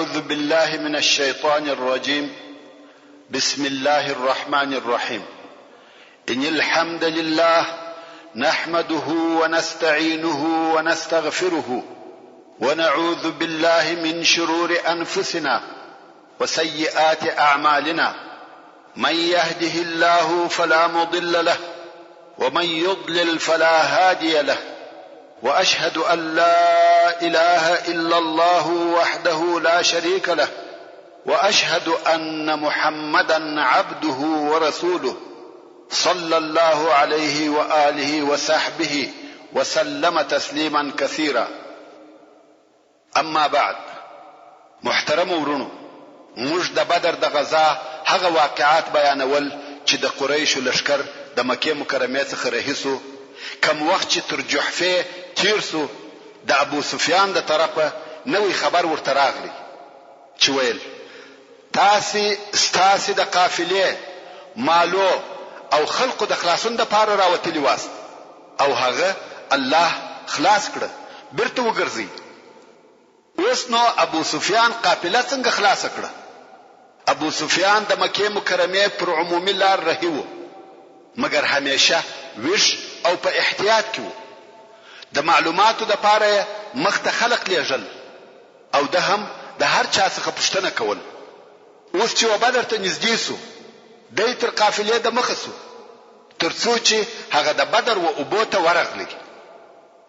أعوذ بالله من الشيطان الرجيم بسم الله الرحمن الرحيم إن الحمد لله نحمده ونستعينه ونستغفره ونعوذ بالله من شرور أنفسنا وسيئات أعمالنا من يهده الله فلا مضل له ومن يضلل فلا هادي له واشهد ان لا اله الا الله وحده لا شريك له واشهد ان محمدا عبده ورسوله صلى الله عليه واله وصحبه وسلم تسليما كثيرا اما بعد محترمو وروڼو موږ د بدر د غزا هغه واقعات بیانول چې د قریشو لښکر د مکې مکرمې څخه رهي شو، کوم وخت چې تر جحفې تیر شو د ابوسفیان د طرفه نوی خبر ورته راغلی چې ویل تاسې ستاسې د قافلې، مالو او خلقو د خلاصون لپاره راوتلي واست او هغه الله خلاص کړه، بیرته وګرځئ. اوس نو ابوسفیان قافله څنګه خلاصه کړه؟ ابوسفیان د مکې مکرمې پر عمومي لار رهي وو، مګر همیشه ویښ او په احتیاط کې وو. د معلوماتو لپاره یې مخته خلق لیږل او ده هم د هر چا څخه پوښتنه کول. اوس چې و بدر ته نږدې شو، دی تر قافلې د مخه شو، تر څو چې هغه د بدر و اوبو ته ورغلی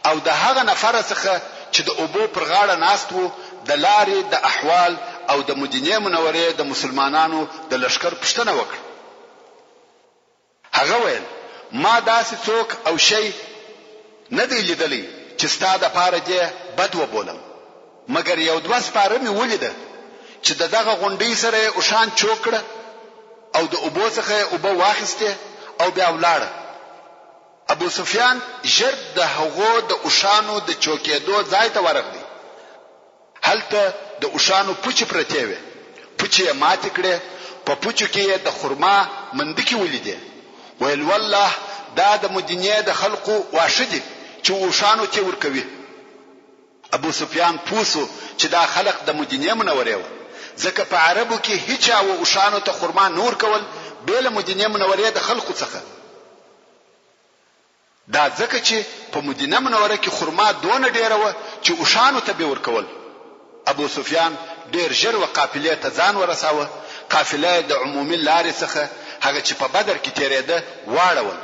او د هغه نفره څخه چې د اوبو پر غاړه ناست وو، د لارې د احوال او د مدینې منورې د مسلمانانو د لښکر پوښتنه وکړه. هغه ویل، ما داسې څوک او شی نه دی لیدلی چې ستا دپاره دې بد وبولم، مګر یو دوه سپاره مې ولیده چې د دغه غونډۍ سره یې اوښان چوک کړه او د اوبو څخه یې اوبه واخیستې او بیا ولاړه. ابوسفیان ژر د هغو د اوښانو د چوکېدو ځای ته ورغلی. هلته د اوښانو پوچې پرتې وې، پوچې یې ماتې کړې، په پوچو کې یې د خرما مندکې ولیدې، ویل والله دا د مدینې د خلقو واښه دي چې اوښانو ته ورکوي. ابوسفیان پوه شو چې دا خلق د مدینې منورې وه، ځکه په عربو کې هیچا و اوښانو ته خرما نه ورکول بې له مدینې منورې د خلقو څخه. دا ځکه چې په مدینه منوره کې خرما دونه ډېره وه چې اوښانو ته بې ورکول. ابوسفیان ډېر ژر و قافلې ته ځان ورساوه، قافله یې د عمومي لارې څخه، هغه چې په بدر کې تېرېده، واړول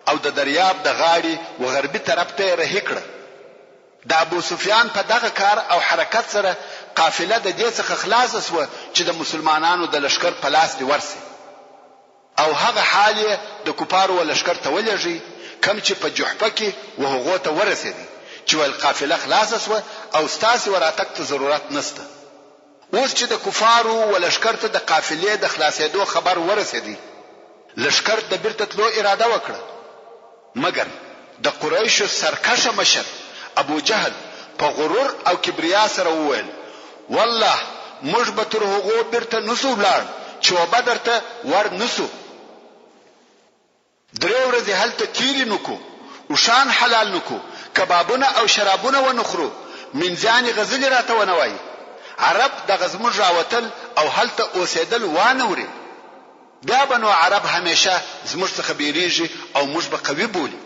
او د دریاب د غاړې و غربي طرف ته یې رهي کړه. د ابوسفیان په دغه کار او حرکت سره قافله د دې څخه خلاصه شوه چې د مسلمانانو د لښکر په لاس دې ورشي. او هغه حال یې د کفارو و لښکر ته ولېږی کوم چې په جحفه کې و هغو ته ورسېدی چې ویل قافله خلاصه شوه او ستاسې و راتګ ته ضرورت نشته. اوس چې د کفارو و لښکر ته د قافلې د خلاصېدو خبر ورسېدی لښکر د بیرته تلو اراده وکړه مګر د قریشو سرکښه مشر ابوجهل په غرور او کبریا سره وویل، والله موږ به تر هغو بیرته نه شو ولاړ چې و بدر ته ور نه شو. درې ورځې هلته تیرې نه کړو، اوښان حلال نه کړو، کبابونه او شرابونه ونه خورو، مینځیانې غزلې راته ونه وایي، عرب دغه زموږ راوتل او هلته اوسېدل وانه وري. بیا به نو عرب همیشه زموږ څخه بیریږي او موږ به قوي بولي.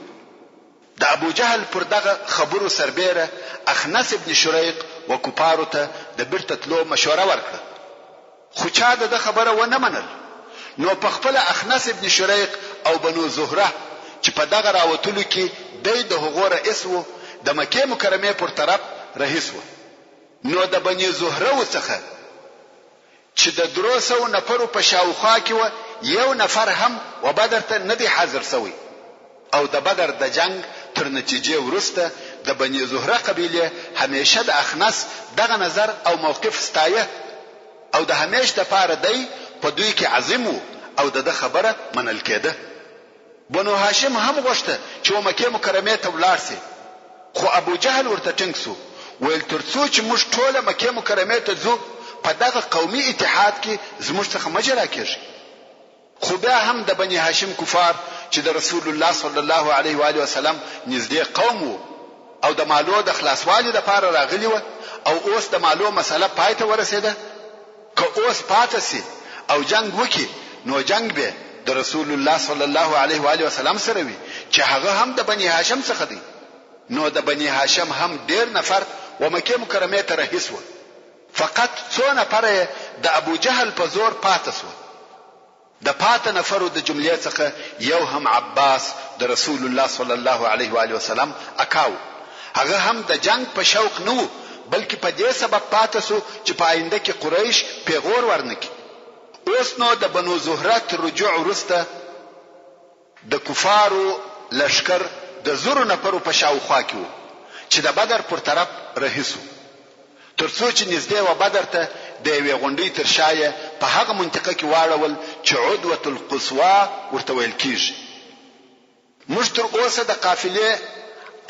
د ابوجهل پر دغه خبرو سربیره اخنس ابن شریق و کفارو ته د بیرته تلو مشوره ورکړه خو چا د ده خبره ونه منل نو پخپله اخنس ابن شریق او بنو زهره چې په دغه راوتلو کې دی د هغو رئیس وو د مکې مکرمې پر طرف رهي شوه نو د بني زهره وو څخه چې د درو سوو نفرو په شاوخوا کې وه یو نفر هم و بدر ته نه دی حاضر شوی او د بدر د جنګ تر نتیجې وروسته د بني زهره قبیلې همیشه د اخنس دغه نظر او موقف ستایه او د همیش دپاره دی په دوی کې عظیم وو او د ده خبره منل کېده. بنو هاشم هم غوښته چې و مکې مکرمې ته ولاړ شي، خو ابوجهل ورته ټینګ شو، ویل تر څو چې موږ ټوله مکې مکرمې ته ځو په دغه قومي اتحاد کې زموږ څخه مه جلا کېږئ. خو بیا هم د بني هاشم کفار چې د رسول الله صلی الله علیه و آله وسلم نږدې قوم وو او د مالو د خلاصوالي لپاره راغلي وه او اوس د مالو مسئله پای ته ورسېده؟ که اوس پاته شي او جنګ وکړي نو جنګ به د رسول الله صلی الله علیه و آله وسلم سره وي چې هغه هم د بني هاشم څخه دی. نو د بني هاشم هم ډېر نفر و مکې مکرمې ته رهي شوه. فقط څو نفره یې د ابوجهل په زور پاته شوه. د پاته نفرو د جملې څخه یو هم عباس د رسول الله صلی الله علیه و آله وسلم اکا وو. هغه هم د جنګ په شوق نه وو بلکې په دې سبب پاته شو چې په آینده کې قریش پیغور ورنه کړي. اوس نو د بنو زهره تر رجوع وروسته د کفارو لښکر د زرو نفرو په شاوخوا کې وو چې د بدر پر طرف رهي شو. تر څو چې نږدې وه بدر ته د یوې غونډۍ تر شا یې په هغه منطقه کې واړول چې عدوة القصوی ورته ویل کیږي. موږ تر اوسه د قافلې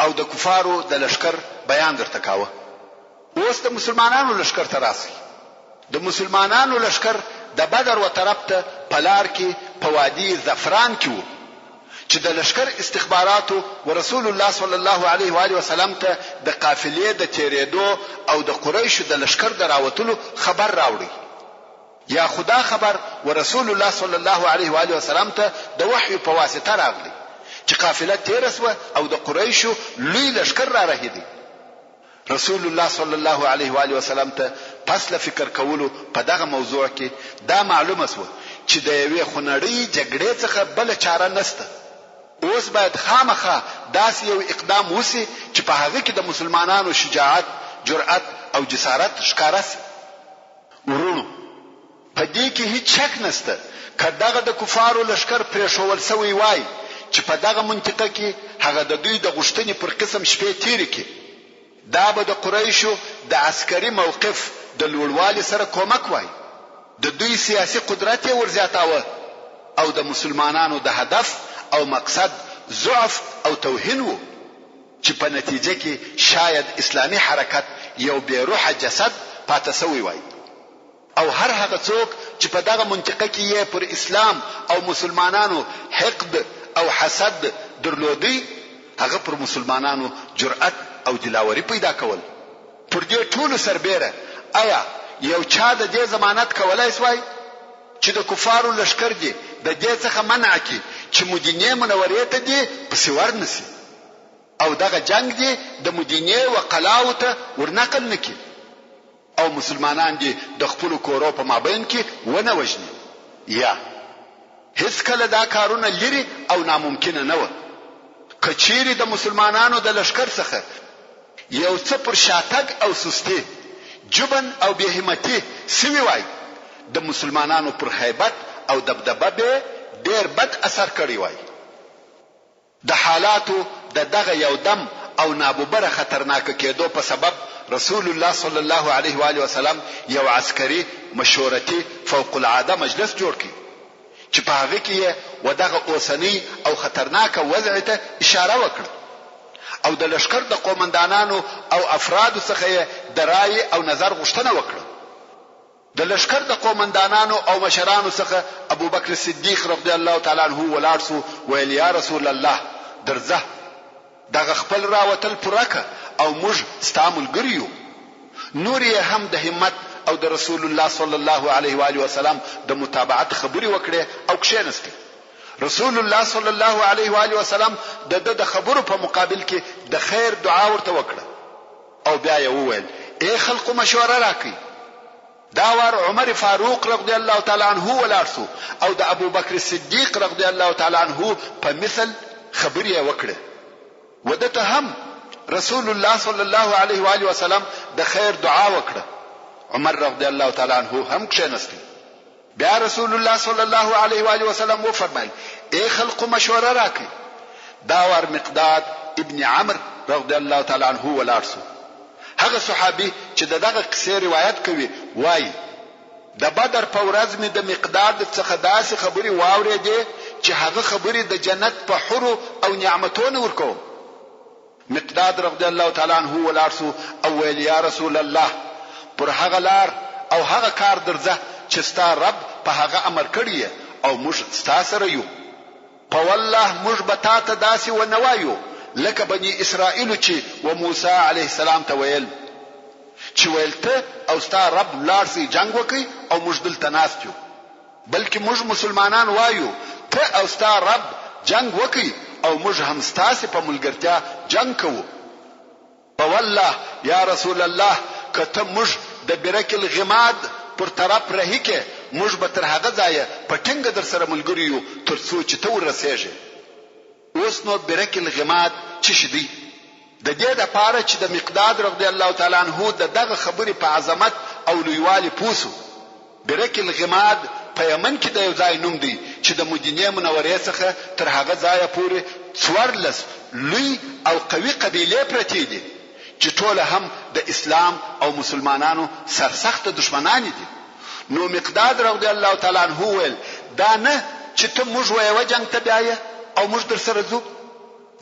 او د کفارو د لښکر بیان درته کاوه. اوس د مسلمانانو لښکر ته راشئ. د مسلمانانو لښکر د بدر و طرف ته په لار کې په وادي ذفران کې وو چې د لښکر استخباراتو و رسول الله صلی الله علیه و آله وسلم ته د قافلې د تېرېدو او د قریشو د لښکر د راوتلو خبر راوړی یا خو دا خبر و رسول الله صلی الله علیه و آله وسلم ته د وحی په واسطه راغلی چې قافله تېره شوه او د قریشو لوی لښکر را رهي دی. رسول الله صلی الله علیه و آله وسلم ته پس له فکر کولو په دغه موضوع کې دا معلومه شوه چې د یوې خونړۍ جګړې څخه بله چاره نشته. اوس باید خامخا داسې یو اقدام وشي چې په هغه کې د مسلمانانو شجاعت، جرأت او جسارت ښکاره شي. وروڼو! په دې کې هیڅ شک نشته که دغه د کفارو لښکر پرېښوول شوی وای چې په دغه منطقه کې هغه د دوی د غوښتنې پر قسم شپې تېرې کړي دا به د قریشو د عسکري موقف د لوړوالي سره کومک وای، د دوی سیاسي قدرت یې ورزیاتاوه او د مسلمانانو د هدف او مقصد ضعف او توهین وو چې په نتیجه کې شاید اسلامي حرکت یو بې روحه جسد پاته شوی وای. او هر هغه څوک چې په دغه منطقه کې یې پر اسلام او مسلمانانو حقد او حسد درلودی هغه پر مسلمانانو جرأت او دلاوري پیدا کول. پر دې ټولو سربېره ایا یو چا د دې ضمانت کولای شوای چې د کفارو لښکر دې د دې څخه منع کړي چې مدینې منورې ته دې پسې ورنه شي او دغه جنګ دې د مدینې و قلاوو ته ورنقل نه کړي؟ او مسلمانان دې د خپلو کورو په مابین کې ونه وژني یا هیڅکله دا کارونه لیرې او ناممکنه نه وه که چیرې د مسلمانانو د لښکر څخه یو څه پر شاتګ او سستي، جبن او بې همتي شوي وای د مسلمانانو پر هیبت او دبدبه به ډیر بد اثر کړی وای. د حالاتو د دغه یو دم او ناببره خطرناک کېدو په سبب رسول الله صلی الله علیه و آله وسلم یو عسکري مشورتي فوق العاده مجلس جوړ کړ چې په هغه کې یې و دغه اوسنۍ او خطرناکه وضعې ته اشاره وکړه او د لښکر د قومندانانو او افرادو څخه یې د رایې او نظر غوښتنه وکړه. د لښکر د قومندانانو او مشرانو څخه ابوبکر صدیق رضی الله تعالی عنه ولاړ شو ویل یا رسول الله درځه دغه خپل راوتل پوره که او موږ ستا ملګري یو نور یې هم د همت او د رسول الله صلی الله علیه و آله وسلم د متابعت خبرې وکړې او کښېنستی رسول الله صلی الله علیه و آله وسلم د ده د خبرو په مقابل کې د خیر دعا ورته وکړه او بیا یې وویل، اې خلقو مشوره راکړئ! دا وار عمر فاروق رضی الله تعالی عنه ولاړ شو او د ابوبکر صدیق رضی الله تعالی عنه په مثل خبرې یې وکړې. و ده ته هم رسول الله صلی الله علیه و آله وسلم د خیر دعا وکړه. عمر رضی الله تعالی عنه هم کښېنستی. بیا رسول الله صلی الله علیه و آله وسلم وفرمایل، اې خلقو مشوره راکړئ! دا وار مقداد ابن عمرو رضی الله تعالی عنه ولاړ شو. هغه صحابي چې د دغه قصې روایت کوي وايي، د بدر په ورځ مې د مقداد څخه داسې خبرې واورېدې چې هغه خبرې د جنت په حورو او نعمتو نه ورکوم. مقداد رضی الله تعالی عنه ولاړ شو او ویل، یا رسول الله! پر هغه لار او هغه کار درځه چې ستا رب په هغه امر کړی یې او موږ ستا سره یو. په والله موږ به تا ته داسې ونه وایو لکه بني اسرائیلو چې و موسی علیه السلام ته ویل. چې ویل ته او ستا رب ولاړ شئ جنګ وکړئ او موږ دلته ناست یو، بلکې موږ مسلمانان وایو ته او ستا رب جنګ وکړئ او موږ هم ستاسې په ملګرتیا جنګ کوو. په والله یا رسول الله که ته موږ د برک الغماد پر طرف رهي کړې موږ به تر هغه ځایه په ټینګه درسره ملګري یو تر څو چې ته ور رسېږې. اوس نو برک الغماد څه شي دی؟ د دې لپاره چې د مقداد رضی الله تعالی عنه د دغه خبرې په عظمت او لویوالي پوه شو، برک الغماد په یمن کې د یو ځای نوم دی چې د مدینې منورې څخه تر هغه ځایه پورې 14 لوی او قوي قبیلې پرتې دي چې ټوله هم د اسلام او مسلمانانو سرسخته دښمنانې دي. نو مقداد رضی الله تعالی عنه وویل، دا نه چې ته موږ و یوه جنګ ته بیایې او موږ درسره ځو،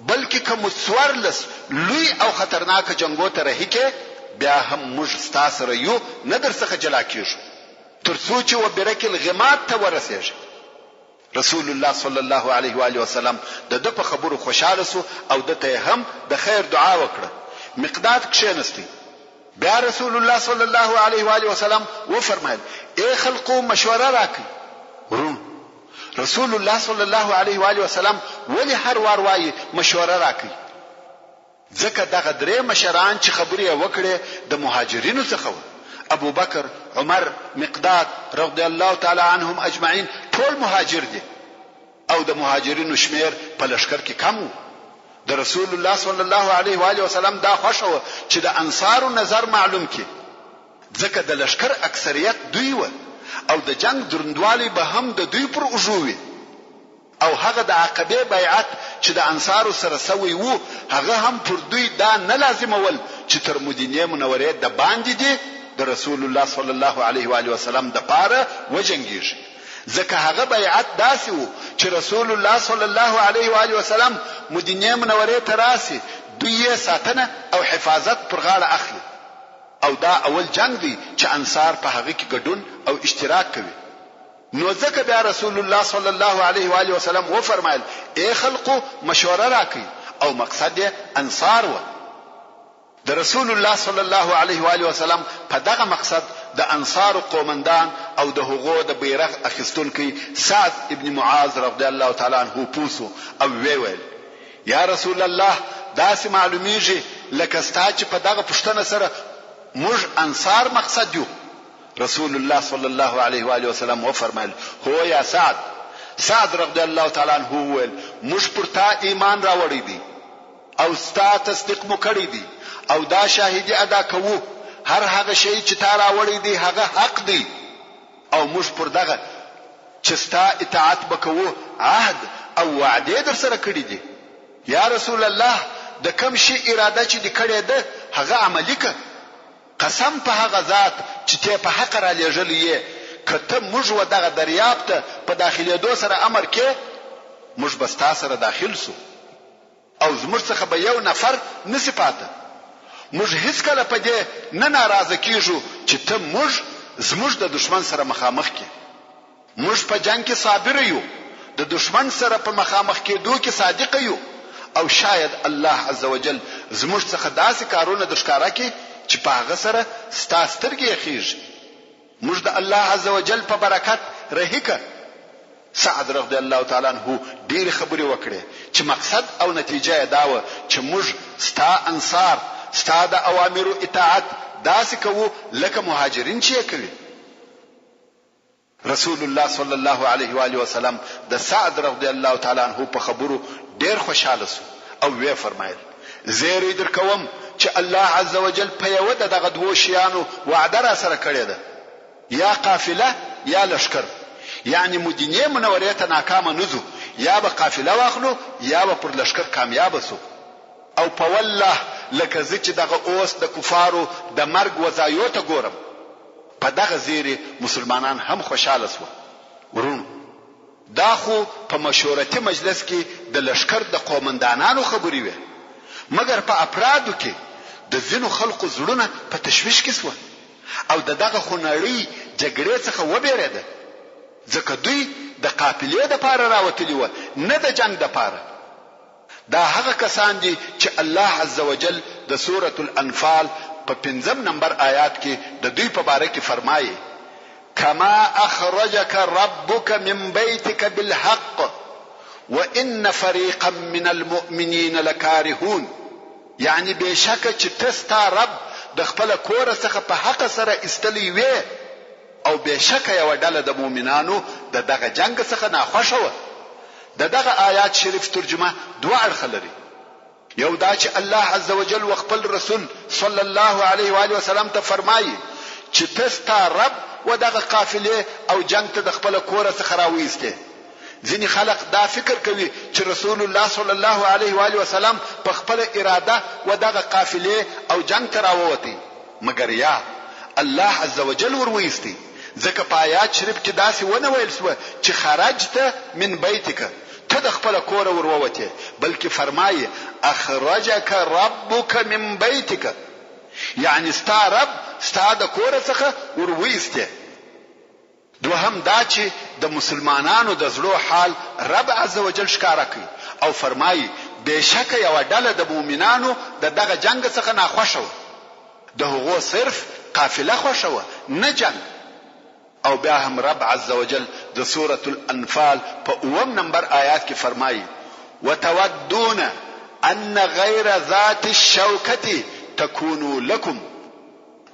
بلکې که مو 14 لوی او خطرناک جنګو ته رهي کړې، بیا هم موږ ستا سره یو، نه درڅخه جلا کېږو، تر څو چې و برک الغماد ته ورسېږې. رسول الله صلی الله علیه و آله وسلم د ده په خبرو خوشحاله شو او ده ته یې هم د خیر دعا وکړه. مقداد کښېنستی. بیا رسول الله صلی الله علیه و آله وسلم وفرمایل، ای خلقو مشوره راکړئ. وروڼو! رسول الله صلی الله علیه و آله وسلم ولې هر وار وایي مشوره راکړئ؟ ځکه دغه درې مشران چې خبرې یې وکړې د مهاجرینو څخه وه، ابوبکر، عمر، مقداد رضی الله تعالی عنهم اجمعین ټول مهاجر دي او د مهاجرینو شمېر په لښکر کې کم وو. د رسول الله صلی الله علیه و آله وسلم دا خوښه وه چې د انصارو نظر معلوم کړي، ځکه د لښکر اکثریت دوی وه او د جنګ دروندوالی به هم د دوی پر اوږو وي. او هغه د عقبې بیعت چې د انصارو سره شوی وو هغه هم پر دوی دا نه لازمول چې تر مدینې منورې د باندې دې د رسول الله صلی الله علیه و آله وسلم د پاره وجنګیږي ځکه هغه بیعت داسې وو چې رسول الله صلی الله علیه و آله وسلم مدینې منورې ته راشي دوی یې ساتنه او حفاظت پر غاړه اخلي او دا اول جنګ دی چې انصار په هغه کې ګډون او اشتراک کوي. نو ځکه بیا رسول الله صلی الله علیه و آله وسلم وفرمایل، ای خلقو مشوره راکړئ او مقصد یې انصار وه. د رسول الله صلی الله علیه و آله وسلم په دغه مقصد د انصارو قومندان او د هغو د بیرغ اخیستونکی سعد ابن معاذ رضی الله تعالی عنه پوه شو او ویې ویل، یا رسول الله داسې معلومیږي لکه ستا چې په دغه پوښتنه سره موږ انصار مقصد یو. رسول الله صلی الله علیه و آله وسلم وفرمایل، هو یا سعد! سعد رضی الله تعالی عنه وویل، موږ پر تا ایمان راوړی دی او ستا تصدیق مو کړی دی او دا شاهدي ادا کوو، هر هغه شی چې تا راوړی دی هغه حق دی او موږ پر دغه چې ستا اطاعت به کوو عهد او وعدې درسره کړې دي. یا رسول الله! د کوم شي اراده چې دې کړې ده هغه عملي کړه. قسم په هغه ذات چې تۀ په حقه رالېږلی يې، که ته موږ و دغه درياب ته په داخلېدو سره امر کړې، موږ به ستا سره داخل شو او زموږ څخه به يو نفر نه شي پاته. موږ هيڅکله په دې نه ناراضه کېږو چې ته موږ زموږ د دښمن سره مخامخ کړې. موږ په جنګ کې صابره یو، د دښمن سره په مخامخ کېدو کې صادقه یو او شاید الله عزوجل زموږ څخه داسې کارونه درښکاره کړي چې په هغه سره ستا سترګې یخېږي. موږ د الله عزوجل په برکت رهي کړه. سعد رضی الله تعالی عنه ډېرې خبرې وکړې چې مقصد او نتیجه یې دا وه چې موږ ستا انصار ستا د اوامرو اطاعت داسې کوو لکه مهاجرین چې یې کوي. رسول الله صلی الله علیه و آله وسلم د سعد رضی الله تعالی عنه په خبرو ډیر خوشحاله شو او ویې فرمایل، زیری درکوم چې الله عزوجل په یوه د دغه دوو شیانو وعده راسره کړې ده، یا قافله یا لښکر، یعنې مدینې منورې ته ناکامه نه ځو، یا به قافله واخلو یا به پر لښکر کامیابه شو. او په والله لکه زه چې دغه اوس د کفارو د مرګ وځایو ته ګورم، په دغه زیري مسلمانان هم خوشحاله شوه. وروڼو! دا خو په مشورتي مجلس کې د لښکر د قومندانانو خبرې وې، مګر په افرادو کې د ځینو خلقو زړونه په تشویش کې شوه او د دغه خونړۍ جګړې څخه وبېرېده، ځکه دوی د قافلې دپاره راوتلي وه نه د جنګ دپاره. دا هغه کسان دي چې الله عزوجل د سورة الانفال په پنځم نمبر آیات کې د دوی په باره کې فرمایي، کما اخرجک ربک من بیتک بالحق وان فریقا من المؤمنین لکارهون یعنې بېشکه چې ته ستا رب د خپله کوره څخه په حقه سره ایستلی وې او بېشکه یوه ډله د مؤمنانو د دغه جنګ څخه ناخوښه وه. د دغه آیات شریف ترجمه دوه اړخه لري. یو دا چې الله عزوجل و خپل رسول صلی الله علیه وآله وسلم ته فرمايي چې ته ستا رب و دغه قافلې او جنګ ته د خپله کوره څخه راوایستې. ځینې خلق دا فکر کوي چې رسول الله صلی الله علیه وآله وسلم په خپله اراده و دغه قافلې او جنګ ته راووتی، مګر یا الله عزوجل ور وایستی، ځکه په آیات شریف کې داسې ونه ویل شوه چې خرجت من بیتک، ته د خپله کوره ور ووتې، بلکې فرمایي، اخرجک ربک من بیتک، یعنې ستا رب ستا د کوره څخه ور وایستې. دوهم دا چې د مسلمانانو د زړو حال رب عزوجل ښکاره کړ او فرمایي، بېشکه یوه ډله د مؤمنانو د دغه جنګ څخه ناخوښه وه، د هغو صرف قافله خوښه وه نه جنګ. او بیا هم رب عزوجل د سورة الانفال په اووم نمبر آیات کې فرمایي، وتودون ان غیر ذات الشوکة تکون لکم،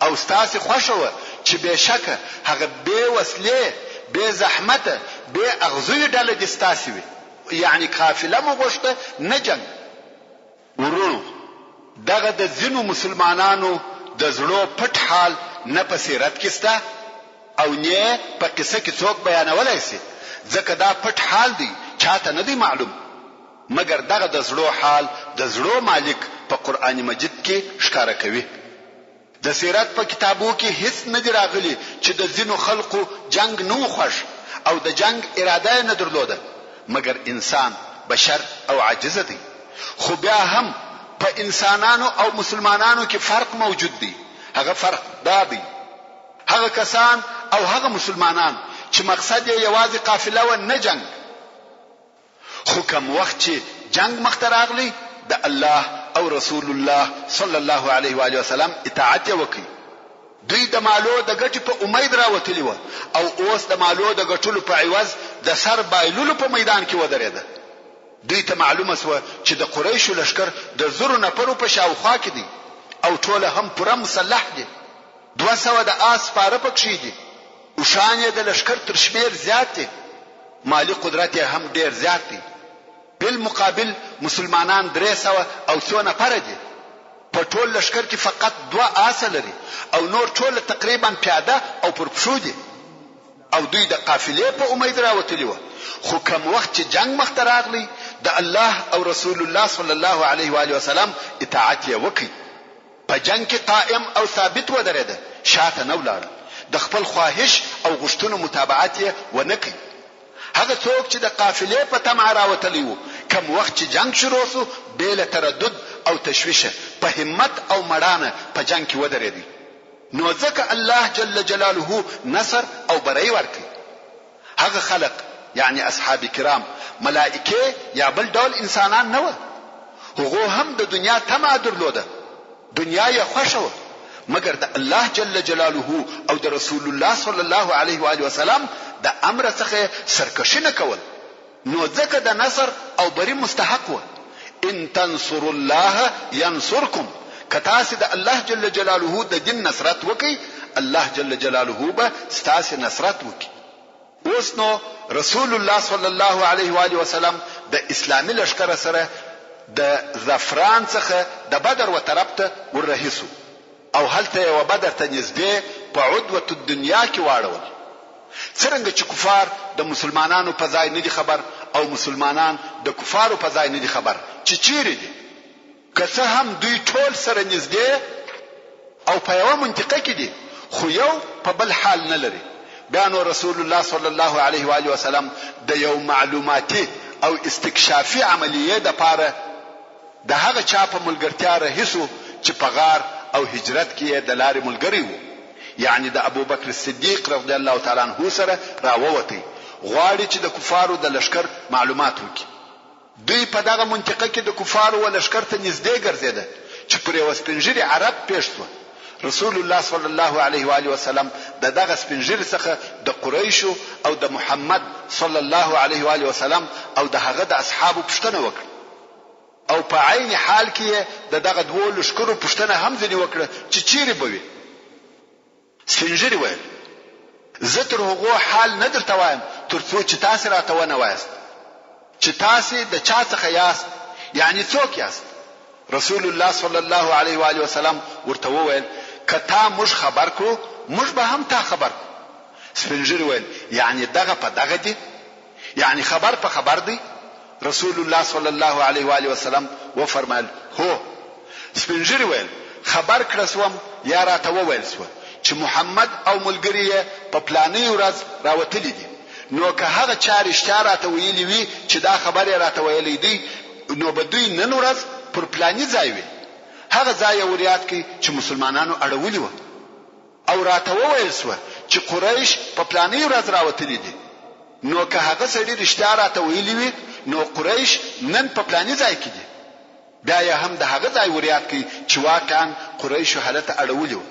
او ستاسې خوښه وه چې بې شکه هغه بې وسلې، بې زحمته، بې اغزیو ډله دې ستاسې وي، یعنې قافله مو غوښته نه جنګ. وروڼو! دغه د ځینو مسلمانانو د زړو پټ حال نه په سیرت کې شته او نۀ په قصه کې څوک بیانولای شي، ځکه دا پټ حال دی چاته نه دی معلوم، مګر دغه د زړو حال د زړو مالک په قرآن مجید کې ښکاره کوي. د سیرت په کتابو کې هیڅ نه دي راغلي چې د ځینو خلقو جنګ نه وو خوښ او د جنګ اراده یې نه درلوده، مګر انسان بشر او عاجز دی، خو بیا هم په انسانانو او مسلمانانو کې فرق موجود دی، هغه فرق دا دی، هغه کسان او هغه مسلمانان چې مقصد یې یوازې قافله وه نه جنګ، خو کوم وخت چې جنګ مخته راغلی د الله او رسول الله صلی الله علیه و آله وسلم اطاعت یې وکړ. دوی د مالو د ګټې په امید راوتلي وه او اوس د مالو د ګټلو په عوض د سر بایللو په میدان کې ودرېده. دوی ته معلومه شوه چې د قریشو لښکر د زرو نفرو په شاوخوا کې دی او ټوله هم پوره مسلح دي. 200 د آس سپاره پکښې دي. اوښان یې د لښکر تر شمېر زیات دي. مالي قدرت یې هم ډېر زیات دی. بالمقابل مسلمانان 300 او څو نفره دي. په ټول لښکر کې فقط دوه آسه لري او نور ټوله تقریبا پیاده او پر پښو دي. او دوی د قافلې په امید راوتلي وه، خو کوم وخت چې جنګ مخته راغلی د الله او رسول الله صلی الله علیه وآله وسلم اطاعت یې وکړ. په جنګ کې قائم او ثابت ودرېده، شاته نه ولاړ، د خپل خواهش او غوښتنو متابعت یې ونه کړ. هغه څوک چې د قافلې په طمعه راوتلی وو، کوم وخت چې جنګ شروع شو، بې له تردد او تشویشه په همت او مړانه په جنګ کې ودرېدی، نو ځکه الله جل جلاله نصر او بری ورکړ. هغه خلق یعنی اصحاب کرام ملائکې یا بل ډول انسانان نه وه، هغو هم د دنیا طمعه درلوده، دنیا یې خوښه وه، مګر د الله جل جلاله او د رسول الله صلی الله علیه وآله وسلم د امر څخه یې سرکښي نه کول، نو ځکه د نصر او بري مستحق وه، ان تنصروا الله ینصرکم، که تاسې د الله جل جلاله د دین نصرت وکړئ، الله جل جلاله به ستاسې نصرت وکړي. اوس نو رسول الله صلی الله علیه و آله وسلم د اسلامي لښکر سره د ظفران څخه د بدر و طرف ته ور رهي شو او هلته یې و بدر ته نږدې په عدوة الدنیا کې واړول. څرنګه چې کفار د مسلمانانو په ځای نه دي خبر او مسلمانان د کفارو په ځای نه دي خبر چې چیرې دي، که څه هم دوی ټول سره نږدې او په یوه منطقه کې دي، خو یو په بل حال نه لري. بیا نو رسول الله صلی الله علیه و آله وسلم د یو معلوماتي او استکشافي عملیې لپاره د هغه چا په ملګرتیا رهي شو چې په غار او هجرت کې یې د لارې ملګری وو، یعنې د ابوبکر صدیق رضی الله تعالی عنه سره راووتی، غواړي چې د کفارو د لښکر معلومات وکړي. دوی په دغه منطقه کې د کفارو و لښکر ته نږدې ګرځېده چې پر یوه سپین ږیري عرب پېښ شوه. رسول الله صلی الله علیه و آله وسلم د دغه سپین ږیري څخه د قریشو او د محمد صلی الله علیه و آله وسلم او د هغه د اصحابو پوښتنه وکړه او په عین حال کې یې د دغه دوو لښکرو پوښتنه هم ځنې وکړه چې چیرې به وي؟ سپین ږیري ویل، زه تر هغو حال نه درته وایم تر څو چې تاسې راته ونه وایاست چې تاسې د چا څخه یاست یعنې څوک یاست؟ رسول الله صلی الله علیه و آله وسلم ورته وویل، که تا موږ خبر کړو موږ به هم تا خبر کړو. سپین ږیري ویل، یعنې دغه په دغه دي؟ یعنی خبر په خبر دی؟ رسول الله صلی الله علیه و آله وسلم وفرمایل، هو. سپین ږیري ویل، خبر کړه شوم یا راته وویل شوه چې محمد او ملګري یې په پلانۍ ورځ راوتلي دي، نو که هغه چا رښتیا راته ویلي وي چې دا خبر یې راته ویلی دی نو به دوی نن ورځ پر پلاني ځای وي. هغه ځای یې وریاد کړ چې مسلمانانو اړولي وه. او راته وویل شوه چې قریش په پلانۍ ورځ راوتلي دي، نو که هغه سړي رښتیا راته ویلي وي نو قریش نن په پلاني ځای کې دي. بیا یې هم د هغه ځای وریاد کړ چې واقعا قریشو هلته اړولي وه.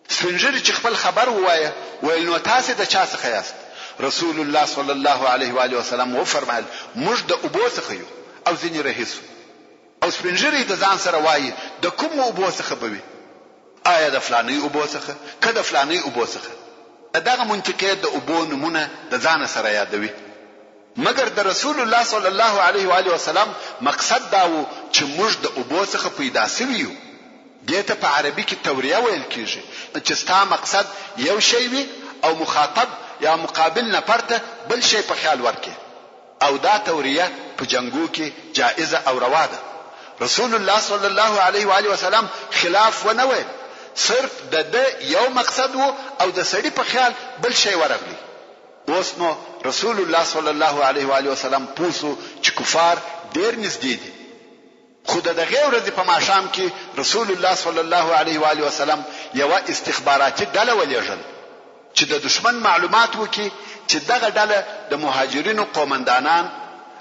سپین ږیري چې خپل خبر ووایه ویل نو تاسې د چا څخه یاست؟ رسول الله صلی الله علیه وآله وسلم وفرمایل، موږ د اوبو څخه یو او ځینې رهي شو. او سپین ږیری د ځان سره وایي د کومو اوبو څخه به وي؟ آیا د فلانۍ اوبو څخه که د فلانۍ اوبو څخه؟ د دغه منطقې د اوبو نومونه د ځانه سره یادوي. مګر د رسول الله صلی الله علیه و آله وسلم مقصد دا وو چې موږ د اوبو څخه پیدا شوي یو. دې ته په عربي کې توریه ویل کیږي چې ستا مقصد یو شی وي او مخاطب یا مقابل نفر ته بل شی په خیال ورکړې. او دا توریه په جنګو کې جائزه او روا ده. رسول الله صلی الله علیه و آله وسلم خلاف ونه ویل، صرف د ده یو مقصد وو او د سړي په خیال بل شی ورغلی. اوس نو رسول الله صلی الله علیه و آله وسلم پوه شو چې کفار ډیر نږدې دي. خو د دغې ورځې په ماښام کې رسول الله صلی الله علیه و آله وسلم یوه استخباراتي ډله ولېږل چې د دښمن معلومات وکړي چې دغه ډله د مهاجرینو قومندانان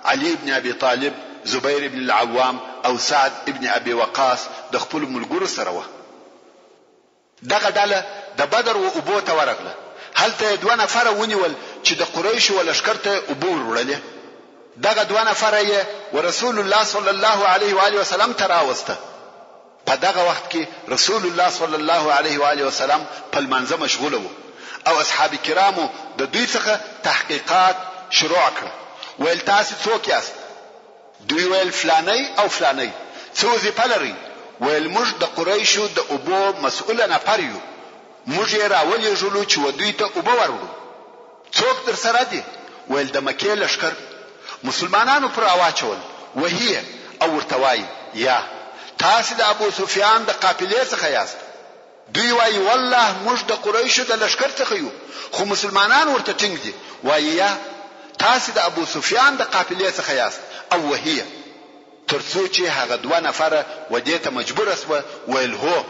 علي ابن ابي طالب، زبیر ابن العوام او سعد ابن ابي وقاص د خپلو ملګرو سره وه. دغه ډله د بدر و اوبو ته ورغله، هلته یې دوه نفره ونیول چې د قریشو و لښکر ته یې اوبه ور وړلې. دغه دوه نفره یې و رسول الله صلی الله علیه و آله وسلم ته راوسته. په دغه وخت کې رسول الله صلی الله علیه و آله وسلم په لمانځه مشغوله وو او اصحاب کرامو د دوی څخه تحقیقات شروع کړه، ویل تاسې څوک یاست؟ دوی ویل فلانی او فلانی، څه وظیفه لرئ؟ ویل موږ د قریشو د اوبو مسؤله نفر یو، موږ یې راولېږلو چې و دوی ته اوبه وروړو. څوک درسره دي؟ ویل د مکې لښکر. مسلمانانو پر راواچول، وهي یې او ورته وایي، یا! تاسې د ابوسفیان د قافلې څخه یاست. دوی وايي، والله موږ د قریشو د لښکر څخه یو، خو مسلمانان ورته ټینګ دي، وايي، یا تاسې د ابوسفیان د قافلې څخه یاست او وهي یې. تر څو چې هغه دوه نفره و دې ته مجبوره شوه، ویل، هو!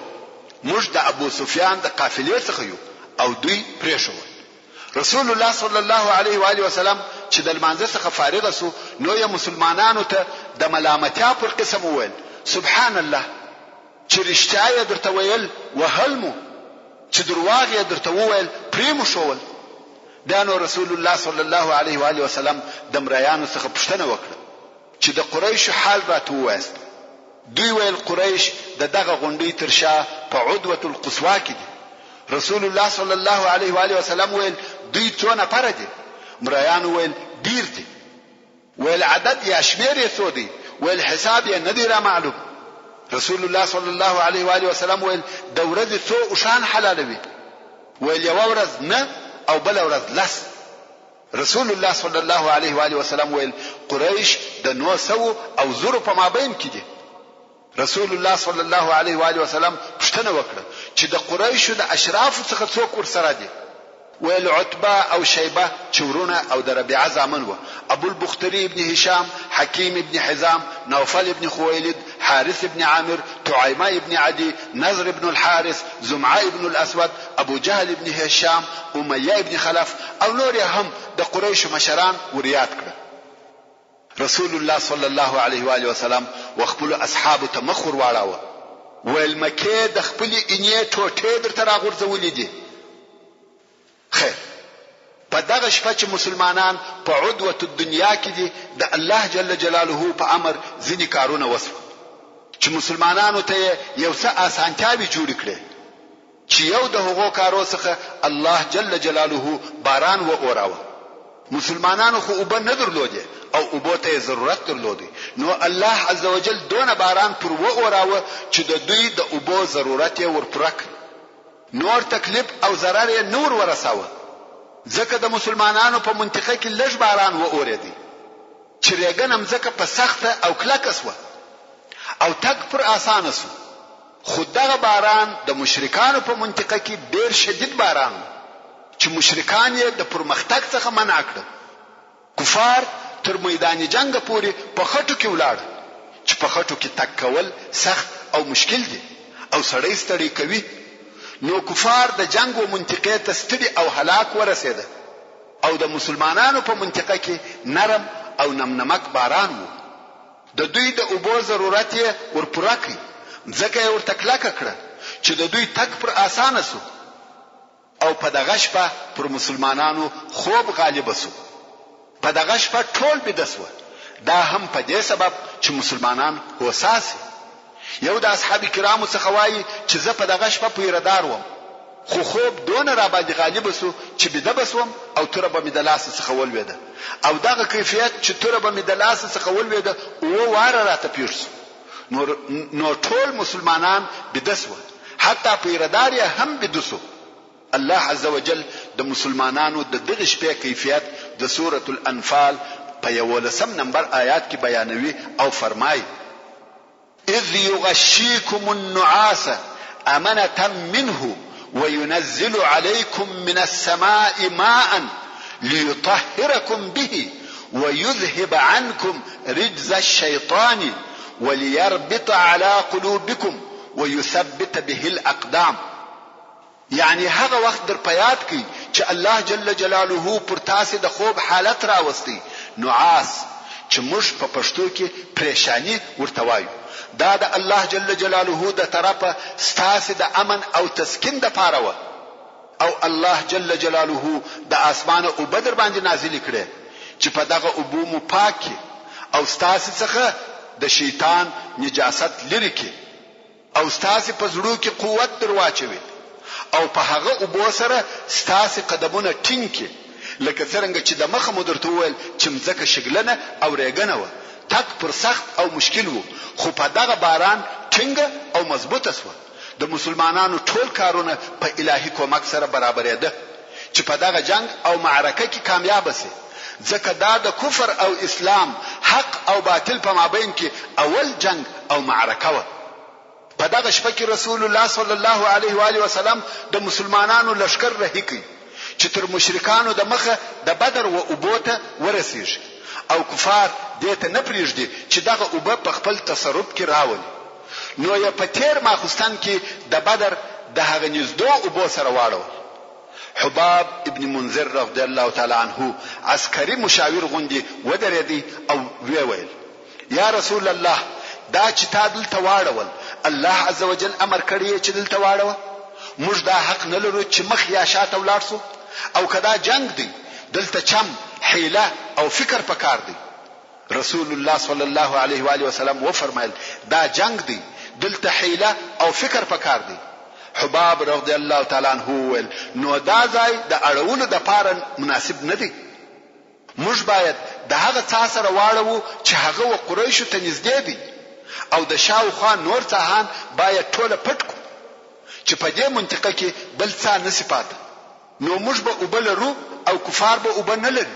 موږ د ابوسفیان د قافلې څخه یو او دوی پرېښول. رسول الله صلی الله علیه و آله وسلم چې د لمانځه څخه فارغ شو، نو یې مسلمانانو ته د ملامتیا پر قسم وویل، سبحان الله! چې رښتیا یې درته ویل وهل مو، چې درواغ یې درته وویل پرې مو ښوول. بیا نو رسول الله صلی الله علیه و آله وسلم د مریانو څخه پوښتنه وکړه چې د قریشو حال راته ووایاست. دوی ویل قریش د دغه غونډۍ تر شا په عدوة القصوا کې دي. رسول الله صلی الله علیه و آله وسلم ویل دوی څو نفره دي؟ مریانو ویل ډیر دي. ویل عدد یا شمېر یې څو دی؟ ویل حساب یې نه دی رامعلوم. رسول الله صلی الله علیه و آله وسلم ویل د ورځې څو اوښان حلالوي؟ ویل یوه ورځ نه او بله ورځ لس. رسول الله صلی الله علیه و آله وسلم ویل قریش د نو سوو او زرو په مابین کې دي. رسول الله صلی الله علیه و آله وسلم پوښتنه وکړه چې د قریشو د اشرافو څخه څوک ورسره دي؟ ویل عتبه او شیبه چې وروڼه او د ربیعه زامن وه، ابوالبختري ابن هشام، حکیم ابن حزام، نوفل ابن خویلد، حارث ابن عامر، طعیمه ابن عدي، نضر ابن الحارث، زمعه ابن الاسود، ابوجهل ابن هشام، امیه ابن خلف او نور یې هم د قریشو مشران وریاد کړه. رسول الله صلی الله علیه و آله وسلم و خپلو اصحابو ته مخ ور واړاوه. ویل مکې د خپلې اینې ټوټې درته راغورځولې دي. خیر په دغه شپه چې مسلمانان په عدوة الدنیا کې دي د الله جل جلاله په امر ځینې کارونه وشول چې مسلمانانو ته یې یو څه اسانتیاوې جوړې کړې چې یو د هغو کارو څخه الله جل جلاله باران و اوراوه. مسلمانانو خو اوبه نه درلودې او اوبو ته یې ضرورت درلود نو الله عزوجل دونه باران پر و اوراوه چې د دوی د اوبو ضرورت یې ور پوره کړ. نور تکلیف او ضرر یې نه ور ورساوه ځکه د مسلمانانو په منطقه کې لږ باران و اورېدی چې رېګنه مځکه په سخته او کلکه شوه او تګ پر اسانه شو خو دغه باران د مشرکانو په منطقه کې ډېر شدید باران و چې مشرکان یې د پرمختګ څخه منع کړل. کفار تر میدان جنګه پورې په خټو کې ولاړ چې په خټو کې تګ کول سخت او مشکل دي او سړی ستړی کوي نو کفار د جنګ و منطقې ته ستړي او هلاک ورسېده او د مسلمانانو په منطقه کې نرم او نمنمک باران وو. د دوی د اوبو ضرورت یې ور پوره کړ، مځکه یې ورته کلکه کړه چې د دوی تګ پر اسانه شو او په دغه شپه پر مسلمانانو خوب غالب شو. په دغه شپه ټول بیده شوه، دا هم په دې سبب چې مسلمانان هوسا شي. یو د اصحاب کرامو څخه وايي چې زه په دغه شپه پیره دار وم، خو خوب دونه راباندې غالب شو چې بیده به شوم او توره به مې د لاسه څخه ولوېده او دغه کیفیت چې توره به مې د لاسه څخه ولوېده اووه واره راته پېښ شو نو نو ټول مسلمانان بیده شوه حتی پیره دار یې هم بیده شو. الله عزوجل د مسلمانانو د دغې شپې کیفیت د سورة الانفال په یوولسم نمبر آیات کې بیانوي او فرمایي. اذ یغشیکم النعاس امنة منه وینزل علیکم من السماء ماء لیطهرکم به ویذهب عنکم رجز الشیطان ولیربط علی قلوبکم ویثبت به الاقدام. یعنې هغه وخت در په یاد کړئ چې الله جل جلاله پر تاسې د خوب حالت راوستی، نعاس، چې موږ په پښتو کې پرېشاني ورته وایو، دا د الله جل جلاله د طرفه ستاسې د امن او تسکین دپاره وه او الله جل جلاله د آسمانه اوبه درباندې نازلې کړې چې په دغه اوبو مو پاک کړي او ستاسې څخه د شیطان نجاست لرې کړي. او ستاسې په زړو کې قوت در واچوي او په هغه اوبو سره ستاسې قدمونه ټینګ کړي، لکه څرنګه چې دمخه مو درته وویل چې مځکه شګلنه او ریګنه وه، تګ پر سخت او مشکل وو، خو په دغه باران ټینګه او مضبوطه شوه، د مسلمانانو ټول کارونه په الهي کومک سره برابرېده چې په دغه جنګ او معرکه کې کامیابه شي، ځکه دا د کفر او اسلام، حق او باطل په مابین کې اول جنګ او معرکه وه. په دغه شپه کې رسول الله صلی الله علیه و آله وسلم د مسلمانانو لښکر رهي کړ چې تر مشرکانو د مخه د بدر و اوبو ته ورسیږي او کفار دې ته نه پریږدي چې دغه اوبه په خپل تصرف کې راولي نو یې په تیر ماخوستن کې د بدر د هغه نږدو اوبو سره واړول. حباب ابن منذر رضی الله تعالی عنه عسکري مشاور غوندې ودرېدی او ویې ویل، یا رسول الله! دا چې تا دلته واړول، الله عزوجل امر کړی یې چې دلته واړوه؟ موږ دا حق نه لرو چې مخ یا شاته ولاړ شو؟ او که دا جنګ دی، دلته چم، حیله او فکر په کار دی. رسول الله صلی الله علیه و آله وسلم وفرمایل، دا جنګ دی، دلته حیله او فکر په کار دی. حباب رضی الله تعالی عنه وویل، نو دا ځای د اړولو دپاره مناسب نه دی. موږ باید د هغه څاه سره واړوو چې هغه و قریشو ته نږدې دی او د شا و خوا نور څاهان باید ټوله پټ کړو چې په دې منطقه کې بل څاه نه شي پاته نو موږ به اوبه لرو او کفار به اوبه نه لري.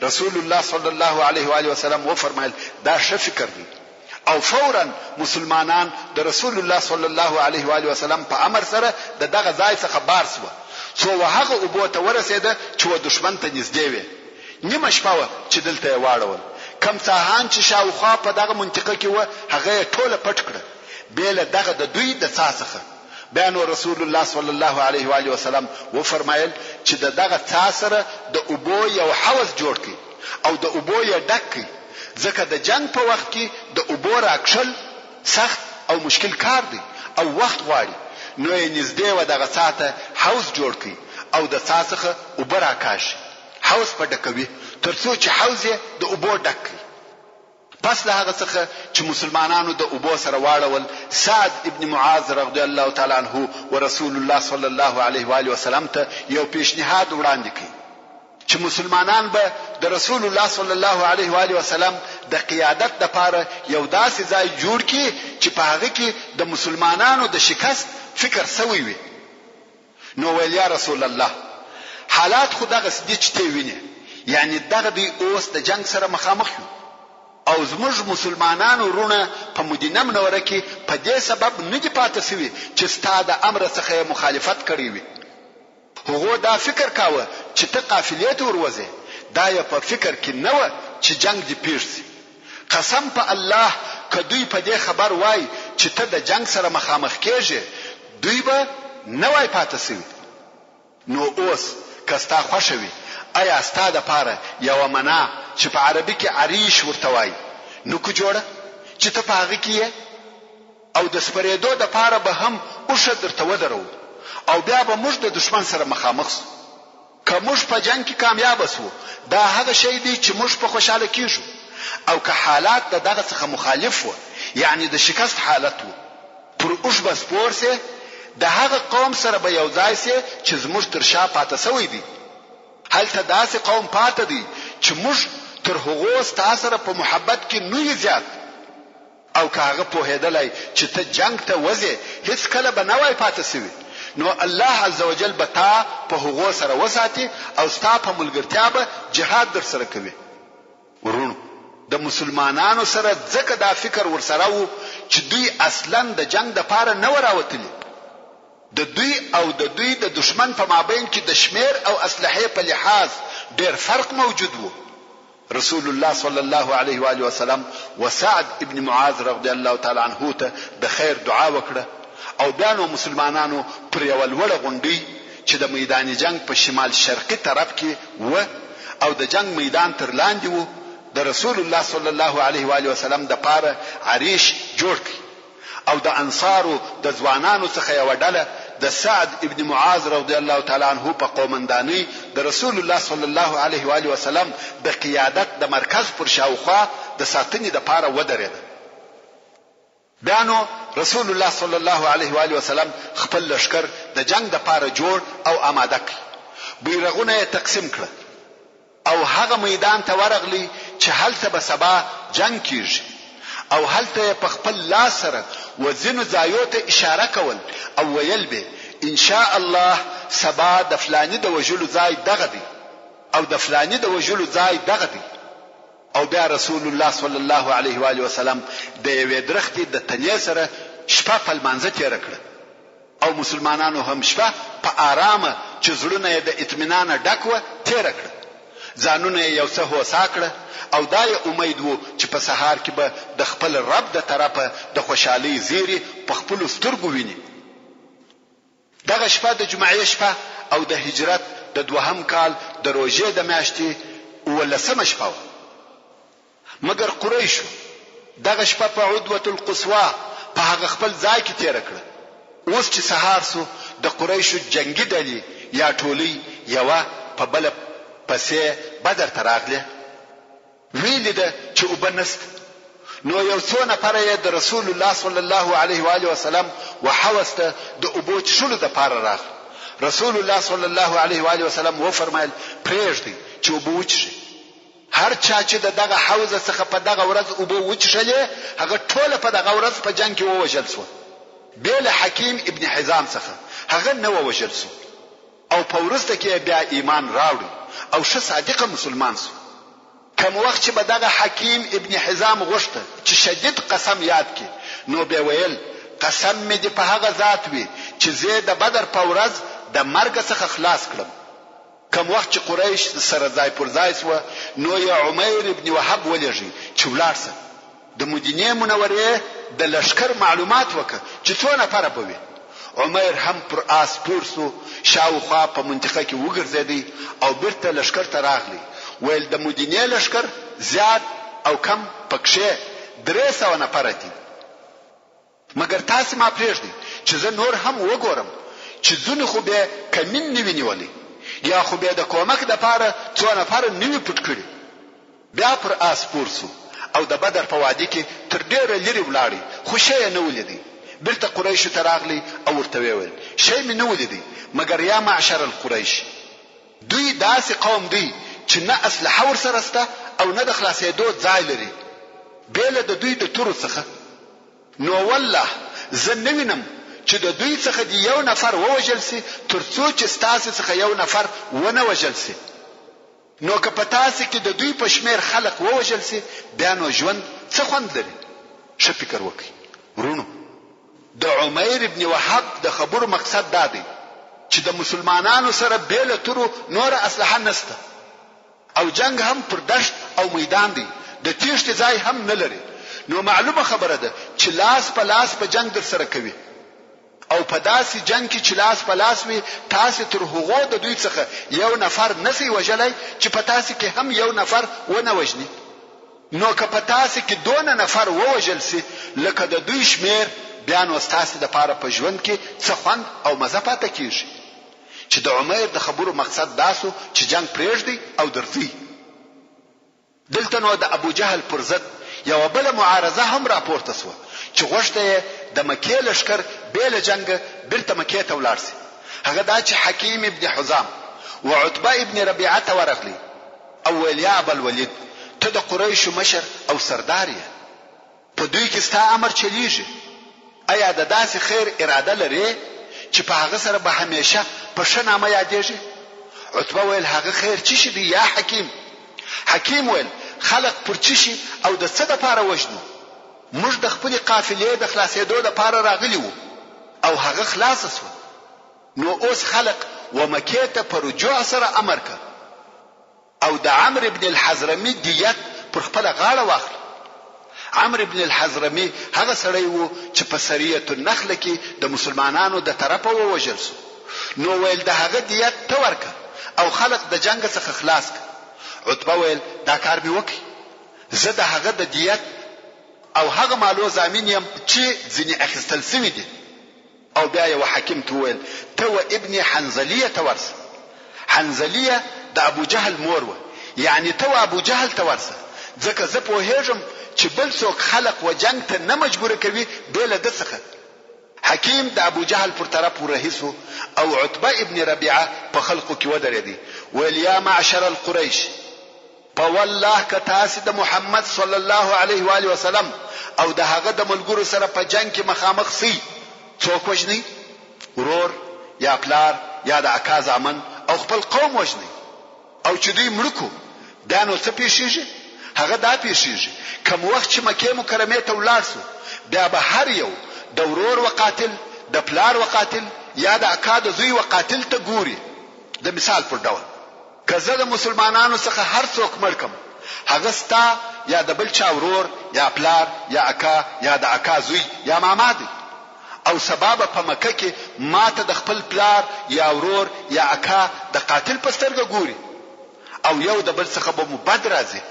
رسول الله صلی الله علیه و آله وسلم وفرمایل، دا ښه فکر دی. او فوراً مسلمانان د رسول الله صلی الله علیه و آله وسلم په امر سره د دغه ځای څخه بار شوه څو و هغه اوبو ته ورسېده چې و دښمن ته نږدې وې. نیمه شپه وه چې دلته یې واړول. کوم څاهان چې شاوخوا په دغه منطقه کې وه هغه یې ټوله پټ کړه بې له دغه د دوی د څاه څخه. بیا نو رسول الله صلی الله علیه و آله وسلم وفرمایل چې د دغه څاه سره د اوبو یو حوض جوړ کړئ او د اوبو یې ډک کړئ ځکه د جنګ په وخت کې د اوبو راکښل سخت او مشکل کار دی او وخت غواړي، نو یې نږدې و دغه څاه ته حوض جوړ کړ او د څاه څخه اوبه راکاږي، حوض په ډکوي تر څو چې حوض یې د اوبو ډک کړ. پس له هغه څخه چې مسلمانانو د اوبو سره واړول، سعد ابن معاذ رضی الله تعالی عنه و رسول الله صلی الله علیه و آله وسلم ته یو پیشنهاد وړاندې کړ چې مسلمانان به د رسول الله صلی الله علیه و آله وسلم د قیادت لپاره یو داسې ځای جوړ کړي چې په هغه کې د مسلمانانو د شکست فکر شوی وي. نو ویل یا رسول الله! حالات خو دغسې دي چې تۀ وینې، یعنې دغه دی اوس د جنګ سره مخامخ یو او زموږ مسلمانانو وروڼه په مدینه منوره کې په دې سبب نه دي پاتې شوي چې ستا د امره څخه یې مخالفت کړی وي، هغو دا فکر کاوه چې ته قافلې ته وروځې، دا یې په فکر کې نه وه چې جنګ دې پېښ شي. قسم په الله که دوی په دې خبر وای چې ته د جنګ سره مخامخ کېږې دوی به نه وای پاته شوي. نو اوس که ستا خوښه وي ایا ستا دپاره یوه مناه چې په عربي کې عریش ورته وایي نه کړو جوړه چې ته په هغه کې یې او د سپرېدو دپاره به هم اوښه درته ودروو او بیا به موږ د دښمن سره مخامخ شو. که موږ په جنګ کې کامیابه شوو، دا هغه شی دی چې موږ په خوشحاله کیږو او که حالات د دغه څخه مخالف وه، یعنې د شکست حالت وو، پر اوښ به سپور شې، د هغه قوم سره به یو ځای شې چې زموږ تر شا پاته شوی دی. هلته داسې قوم پاته دی چې موږ تر هغو ستا سره په محبت کې نه یو زیات. او که هغه پوهېدلای چې ته جنګ ته وځې هیڅکله به نه وای پاته شوي، نو الله عزوجل به تا په هغو سره وساتي او ستا په ملګرتیا به جهاد درسره کوي. وروڼو! د مسلمانانو سره ځکه دا فکر ورسره وو چې دوی اصلاً د جنګ دپاره نه وه راوتلي، د دوی او د دوی د دښمن په مابین کې د شمېر او اسلحې په لحاظ ډېر فرق موجود وو، رسول الله صلی الله علیه وآله وسلم و سعد ابن معاذ رضی الله تعالی عنه ته د خیر دعا وکړه او بیا نو مسلمانانو پر یوه لوړه غونډۍ چې د میدان جنګ په شمال شرقي طرف کې وه او د جنګ میدان تر لاندې وو د رسول الله صلی الله علیه وآله وسلم دپاره عریش جوړ کړ. او د انصارو د ځوانانو څخه یوه ډله د سعد ابن معاذ رضی الله تعالی عنه په قومندانۍ د رسول الله صلی الله علیه و آله وسلم د قیادت د مرکز پر شاوخوا د ساتنې لپاره ودرېده. بیا نو رسول الله صلی الله علیه و آله وسلم خپل لښکر د جنګ لپاره جوړ او آماده کړ، بیرغونه یې تقسیم کړه. او هغه میدان ته ورغلی چې هلته به سبا جنګ کیږي او هلته یې په خپل لاس سره و ځینو ځایو ته اشاره کول او ویل بې، ان شاء الله سبا د فلاني د وژلو ځای دغه دی او د فلاني د وژلو ځای دغه دی. او بیا رسول الله صلی الله علیه وآله وسلم د یوې درختې د تنې سره شپه په لمانځه تیره کړه. او مسلمانانو هم شپه په آرامه چې زړونه یې د اطمینانه ډک وه تېره کړه، ځانونه یې یو څه هوسا کړه او دا یې امید وو چې په سهار کې به د خپل رب د طرفه د خوشحالۍ زیري په خپلو سترګو ویني. دغه شپه د جمعې شپه او د هجرت د دوهم کال د روژې د میاشتې اوولسمه شپه وه. مګر قریشو دغه شپه په عدوة القصوی په هغه خپل ځای کې تېره کړه. اوس چې سهار شو د قریشو جنګي ډلې یا ټولۍ یوه په بله پسې بدر ته راغلې، ویې لیده چې اوبه نشته، نو یو څو نفره یې د رسول الله صلی الله علیه و آله وسلم و حوض ته د اوبو څښلو لپاره راغلل. رسول الله صلی الله علیه و آله وسلم وفرمایل، پرېږدئ چې اوبه وڅښي. هر چا چې د دغه حوض څخه په دغه ورځ اوبه وڅښلې هغه ټوله په دغه ورځ په جنګ کې ووژل شوه بې له حکیم ابن حزام څخه هغه نه ووژل شو او په وروسته کې یې بیا ایمان راوړ او ښه صادقه مسلمان شو. کوم وخت چې به دغه حکیم ابن حزام غوښته چې شدید قسم یاد کړي نو به ویل، قسم مې دې په هغه ذات وي چې زه د بدر په ورځ د مرګ څخه خلاص کړم. کوم وخت چې قریش سره ځای پر ځای شوه نو یې عمیر ابن وهب ولېږی چې ولاړ شه د مدینې منورې د لښکر معلومات وکړه چې څو نفره به وي. عمیر هم پر آس سپور شو، شاوخوا په منطقه کې وګرځېدی او بیرته لښکر ته راغلی، ویل د مدینې لښکر زیات او کم پکښې 300 نفره دي. مګر تاسې ما پرېږدئ چې زه نور هم وګورم چې ځینو خو بې کمین نه وي نیولی یا خو بې د کومک دپاره څو نفره نه وي پټ کړي. بیا پر آس سپور شو او د بدر په وادي کې تر ډېره لرې ولاړی خو شی یې نه ولیدی. بیرته قریشو ته راغلی او ورته ویې ویل، شی مې نه ولیدی مګر یا معشر القریش! دوی داسې قوم دی چې نه اسلحه ورسره شته او نه د خلاصېدو ځای لري بې له د دوی د تورو څخه. نو والله زه نه وینم چې د دوی څخه دې یو نفر ووژل شي تر څو چې ستاسې څخه یو نفر ونه وژل شي. نو که په تاسې کې د دوی په شمېر خلق ووژل شي بیا نو ژوند څه خوند لري؟ ښه فکر وکړئ وروڼو! د عمیر بن وهب د خبرو مقصد دا دی چې د مسلمانانو سره بې له تورو نوره اسلحه نشته او جنګ هم پر دښت او میدان دی د تېښتې ځای هم نه لري نو معلومه خبره ده چې لاس په لاس به جنګ درسره کوي. او په داسې جنګ کې چې لاس په لاس وي، تاسې تر هغو د دوی څخه یو نفر نه شئ وژلای چې په تاسې کې هم یو نفر ونه وژني. نو که په تاسې کې دونه نفر ووژل شي لکه د دوی شمېر، بیا نو ستاسې لپاره په ژوند کې څه خوند او مزه پاته کېږي؟ چې د عمیر د خبرو مقصد دا شو چې جنګ پرېږدئ او درځئ. دلته نو د ابوجهل پر ضد یوه بله معارضه هم راپورته شوه چې غوښته یې د مکې لښکر بې له جنګه بیرته مکې ته ولاړ شي، هغه دا چې حکیم ابن حزام و عتبه ابن ربیعه ته ورغلی او ویل یا اباالولید! ته د قریشو مشر او سردار یې، په دوی کې ستا امر چلېږي، ایا د داسې خیر اراده لرې چې په هغه سره به همېشه په ښه نامه یادېږې؟ عتبه ویل، هغه خیر څه شي دی یا حکیم؟ حکیم ویل، خلق پر څه شي او د څه لپاره وژنو؟ موږ د خپلې قافلې د خلاصېدو لپاره راغلي وو او هغه خلاصه شوه، نو اوس خلق و مکې ته په رجوع سره امر کړه. او د عمرو بن الحضرمي دیت پر خپله غاړه واخله. عمرو بن الحضرمي هغه سړی وو چې په سریة النخله کې د مسلمانانو د طرفه ووژل شو، نو ویل د هغه دیت ته ورکړه او خلق د جنګ څخه خلاص کړه. عتبه ویل دا کار مې وکړ، زه د هغه د دیت او هغه مالو ضامن یم چې ځینې اخیستل شوي دي. او بیا یې وحکیم ته وویل، ته و ابن حنظلیه ته ورسه. حنظلیه د ابوجهل مور وه، یعنې ته و ابوجهل ته ورسه، ځکه زه پوهېږم چې بل څوک خلق و جنګ ته نه مجبوره کوي بې له ده څخه. حکیم د ابوجهل پر طرف ورهي شو او عتبه ابن ربیعه په خلقو کې ودرېدی، ویل، یا معشر القریش! په والله که تاسې د محمد صلی الله علیه و آله وسلم او د هغه د ملګرو سره په جنګ کې مخامخ سئ، څوک وژنئ؟ ورور یا پلار یا د اکا زامن او خپل قوم وژنئ او چې دوی مړه کړو بیا نو څه پېښېږي؟ هغه دا پېښېږي کوم وخت چې مکې مکرمې ته ولاړ شو بیا به هر یو د ورور و قاتل، د پلار و قاتل یا د اکا د زوی و قاتل ته ګوري د مثال پر ډول. که زه د مسلمانانو څخه هر څوک مړ کړم، هغه ستا یا د بل چا ورور یا پلار یا اکا یا د اکا زوی یا ماما دی او سبا به په مکه کې ماته د خپل پلار یا ورور یا اکا د قاتل په سترګه ګوري او یو د بل څخه به مو بد راځي،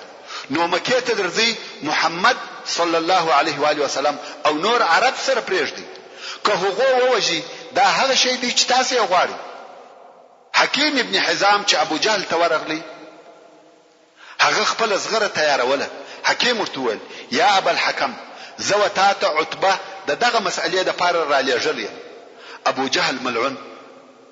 نو مکې ته درځئ محمد صلی الله علیه وآله وسلم او نور عرب سره پرېږدئ، که هغو ووژي دا هغه شی دی چې تاسې یې غواړئ. حکیم ابن حزام چې ابوجهل ته ورغلی، هغه خپله زغره تیاروله، حکیم ورته وویل، یا ابا الحکم! زه و تا ته عتبه د دغه مسئلې لپاره رالېږلی یم، ابوجهل ملعون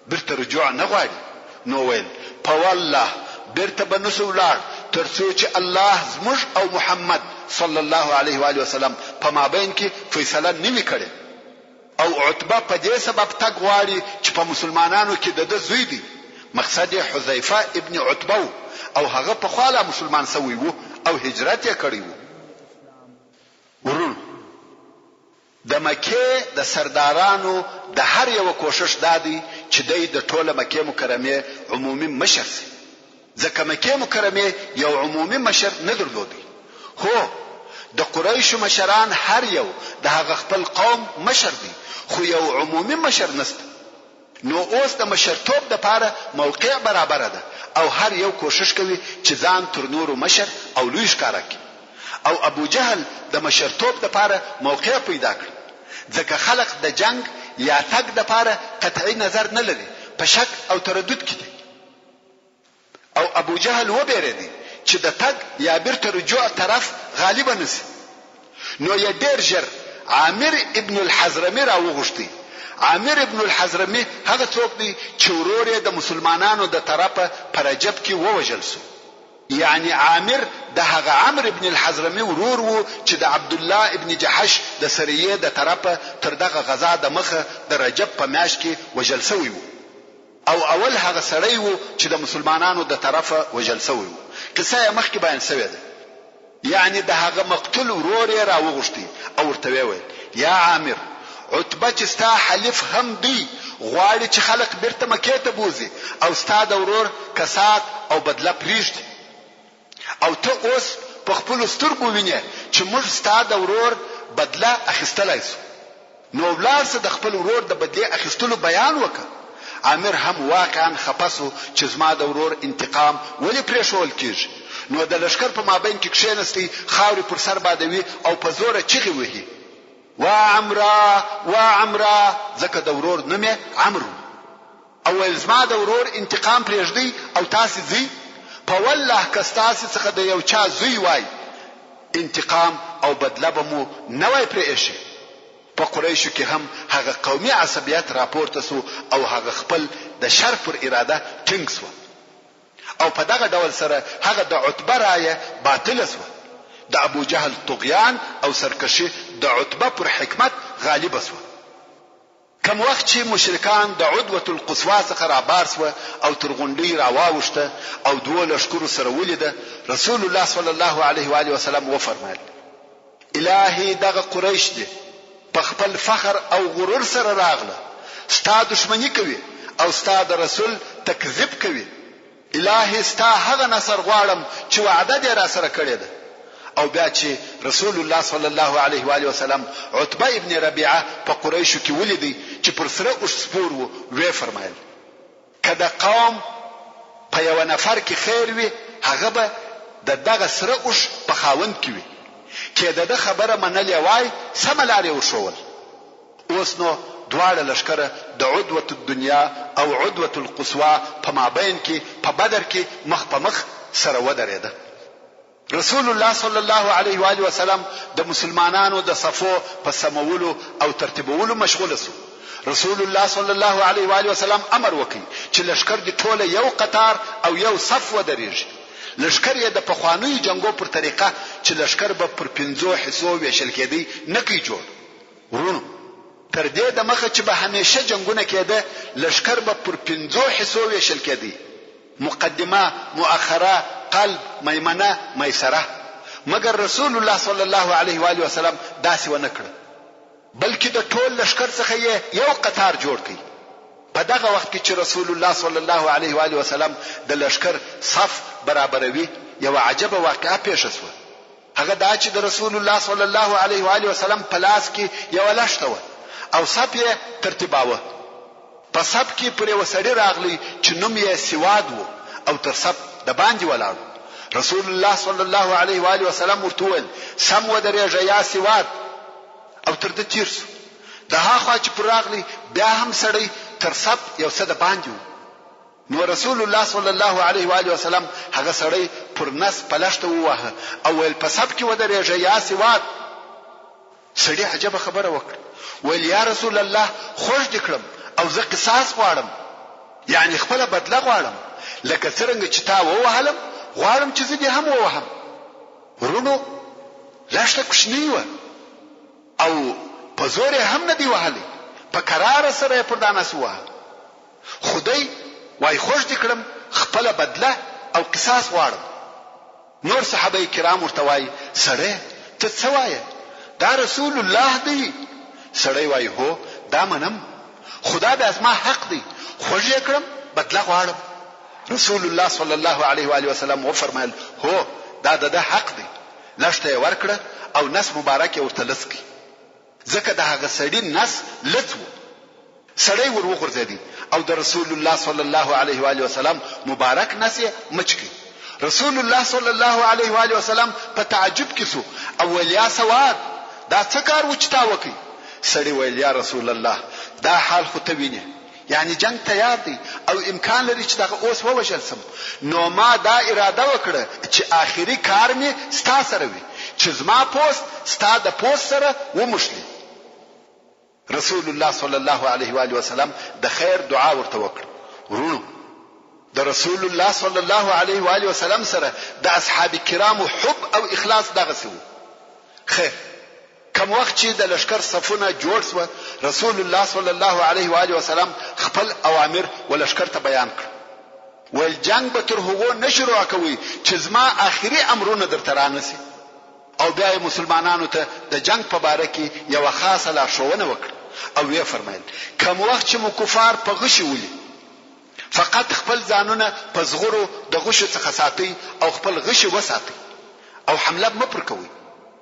بیرته رجوع نه غواړي، نو ویل، په والله بیرته به نه شو ولاړ تر څو چې الله زموږ او محمد صلی الله علیه وآله وسلم په مابین کې فیصله نه وي کړې. او عتبه په دې سبب تګ غواړي چې په مسلمانانو کې د ده زوی دی، مقصد یې حذیفه ابن عتبه و او هغه پخوا لا مسلمان شوی و او هجرت یې کړی و. وروڼو! د مکې د سردارانو د هر یوه کوښښ دا دی چې دی د ټوله مکې مکرمې عمومي مشر شي، ځکه مکې مکرمې یو عمومي مشر نه درلود. هو! د قریشو مشران هر یو د هغه خپل قوم مشر دی، خو یو عمومي مشر نشته. نو اوس د مشرتوب لپاره موقع برابره ده او هر یو کوښښ کوي چې ځان تر نورو مشر او لوی ښکاره کړي. او ابوجهل د مشرتوب لپاره موقع پیدا کړه. ځکه خلق د جنګ یا تګ دپاره قطعي نظر نه لري، په شک او تردد کې دي. او ابوجهل وبېرېدی چې د تګ یا بیرته رجوع طرف غالبه نه شي، نو یې ډېر ژر عامر ابن الحضرمي راوغوښتی، عامر ابن الحضرمي هغه څوک دی چې ورور یې د مسلمانانو د طرفه په رجب کې ووژل شو، یعنې عامر د هغه عمرو ابن الحضرمي ورور وو چې د عبدالله ابن جحش د سریې د طرفه تر دغه غزا د مخه د رجب په میاشت کې وژل شوی وو. او اول هغه سړی وو چې د مسلمانانو د طرفه وژل شوی وو، قصه یې مخکې بیان شوې ده، یعنې د هغه مقتول ورور یې راوغوښتی او ورته ویې ویل، یا عامر! عتبه چې ستا حلیف هم دی غواړي چې خلق بیرته مکې ته بوځي او ستا د ورور کسات او بدله پریږدي. او ته اوس په خپلو سترګو وینې چې موږ ستا د ورور بدله اخیستلای شو، نو ولاړ شه د خپل ورور د بدلې اخیستلو بیان وکړه. عامر هم واقعا خپه شو چې زما د ورور انتقام ولې پرېښوول کېږي، نو د لښکر په مابین کې کښېنستی، خاورې پر سر بادوي او په زوره چیغې وهي، وا عمرا! وا عمرا! ځکه د ورور نوم یې عمرو و. او ویل زما د ورور انتقام پرېږدئ او تاسې ځئ، په والله که ستاسې څخه د یو چا زوی وای انتقام او بدله به مو نه وای پرې اېښې. په قریشو کې هم هغه قومي عصبیت راپورته شو او هغه خپل د شر پر اراده ټینګ شوه او په دغه ډول سره هغه د عتبه رایه باطله شوه. د ابوجهل طغیان او سرکشي د عتبه پر حکمت غالبه شوه. کوم وخت چې مشرکان د عدوة القصوی څخه رابار شوه او تر غونډۍ راواوښته او دوو لښکرو سره ولیده، رسول الله صلی الله علیه وآله وسلم وفرمایل، الهي دغه قریش دې په خپل فخر او غرور سره راغله، ستا دښمني کوي او ستا د رسول تکذیب کوي، الهي ستا هغه نصر غواړم چې وعده دې راسره کړې ده. او بیا چې رسول الله صلی الله علیه وآله وسلم عتبه ابن ربیعه په قریشو کې ولیدی چې پر سره اوښ سپور و، ویې فرمایل، که د قوم په یوه نفر کې خیر وي هغه به د دغه سره اوښ په خاوند کې وي. که د ده خبره منلې وای سمه لار یې ورښوول. اوس نو دواړه لښکره د عدوة الدنیا او عدوة القصوی په مابین کې په بدر کې مخ په مخ سره ودرېده. رسول الله صلی الله علیه وآله وسلم د مسلمانانو د صفو په سمولو او ترتیبولو مشغول شو. رسول الله صلی الله علیه وآله وسلم امر وکړ چې لښکر دې ټوله یو قطار او یو صف ودرېږي. لښکر یې د پخوانیو جنګو پر طریقه چې لښکر به پر پنځو حصو وېشل کېدی نه کړ جوړ. وروڼو! تر دې دمخه چې به همېشه جنګونه کېده، لښکر به پر پنځو حصو وېشل کېدی، مقدمه، مؤخره، قلب، میمنه، میسره. مګر رسول الله صلی الله علیه وآله وسلم داسې ونه کړه، بلکې د ټول لښکر څخه یې یو قطار جوړ کړ. په دغه وخت کې چې رسول الله صلی الله علیه وآله وسلم د لښکر صف برابروي، یوه عجبه واقعه پېښه شوه. هغه دا چې د رسول الله صلی الله علیه و آله وسلم په لاس کې یوه لښته وه او صف یې ترتیباوه. په صف کې پر یوه سړي راغلی چې نوم یې سواد و او تر صف د باندې ولاړ و. رسول الله صلی الله علیه و آله وسلم ورته وویل، سم ودرېږه یا سواد! او تر ده تېر شو. د هاخوا چې پر راغلی بیا هم سړی تر صف یو څه د باندې و. نو رسول الله صلی الله علیه و آله وسلم هغه سړی پر نس په لښته وواهه او ویل په صف کې ودرېږه یا سواد! سړي عجبه خبره وکړه ویل یا رسول الله خوږ دې کړم او زه قصاص غواړم یعنې خپله بدله غواړم لکه څرنګه چې تا ووهلم غواړم چې زه دې هم ووهم. وروڼو لښته کوچنۍ وه او په زور یې هم نه دی وهلی په کراره سره یې پر دا نس وواهه. خو دی وای خوږ دې کړم خپله بدله او قصاص غواړم. نور صحابه کرام ورته وای سړیه ته څه وایې دا رسول الله دی؟ سړی وای هو دا منم خو دا بیا زما حق دی خوږ یې کړم بدله غواړم. رسول الله صلی الله علیه وآله وسلم وفرمایل هو دا دده حق دی. لښته یې ورکړه او نس مبارک یې ورته لڅ کړ. ځکه د هغه سړي نس لڅ وو. سړی ور وغورځېدی او د رسول الله صلی الله علیه وآله وسلم مبارک نس یې مچ کړ. رسول الله صلی الله علیه وآله وسلم په تعجب کې شو او ویل، یا سواد! دا څه کار وو چې تا وکړ؟ سړي ویل، یا رسول الله! دا حال خو ته وینې، یعنې جنګ تیار دی او امکان لري چې دغه اوس ووژل شم، نو ما دا اراده وکړه چې اخري کار مې ستا سره وي، چې زما پوست ستا د پوست سره وموښلي. رسول الله صلی الله علیه و آله وسلم د خیر دعا ورته وکړه. وروڼو! د رسول الله صلی الله علیه و آله وسلم سره د اصحاب کرامو حب او اخلاص دغسې وو. خیر! کوم وخت چې د لښکر صفونه جوړ شوه، رسول الله صلی الله علیه و آله وسلم خپل اوامر و لښکر ته بیان کړه. ویل، جنګ به تر هغو نه شروع کوئ چې زما اخري امرونه درته رانه شي. او بیا یې مسلمانانو ته د جنګ په باره کې یوه خاصه لارښوونه وکړه او ویې فرمایل، کوم وخت چې مو کفار په غشي ولي، فقط خپل ځانونه په زغرو د غشو څخه ساتئ او خپل غشي وساتئ او حمله مه پر کوئ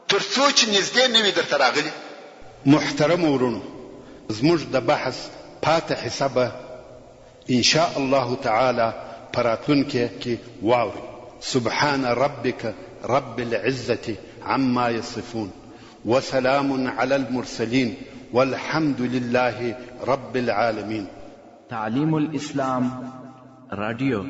تر څو چې نږدې نه وي درته راغلي. محترمو وروڼو زموږ د بحث پاته حصه به ان شاء الله تعالی په راتلونکې کې واورئ. سبحان ربک رب العزة عما يصفون وسلام علی المرسلین والحمد لله رب العالمین. تعلیم الاسلام راډیو.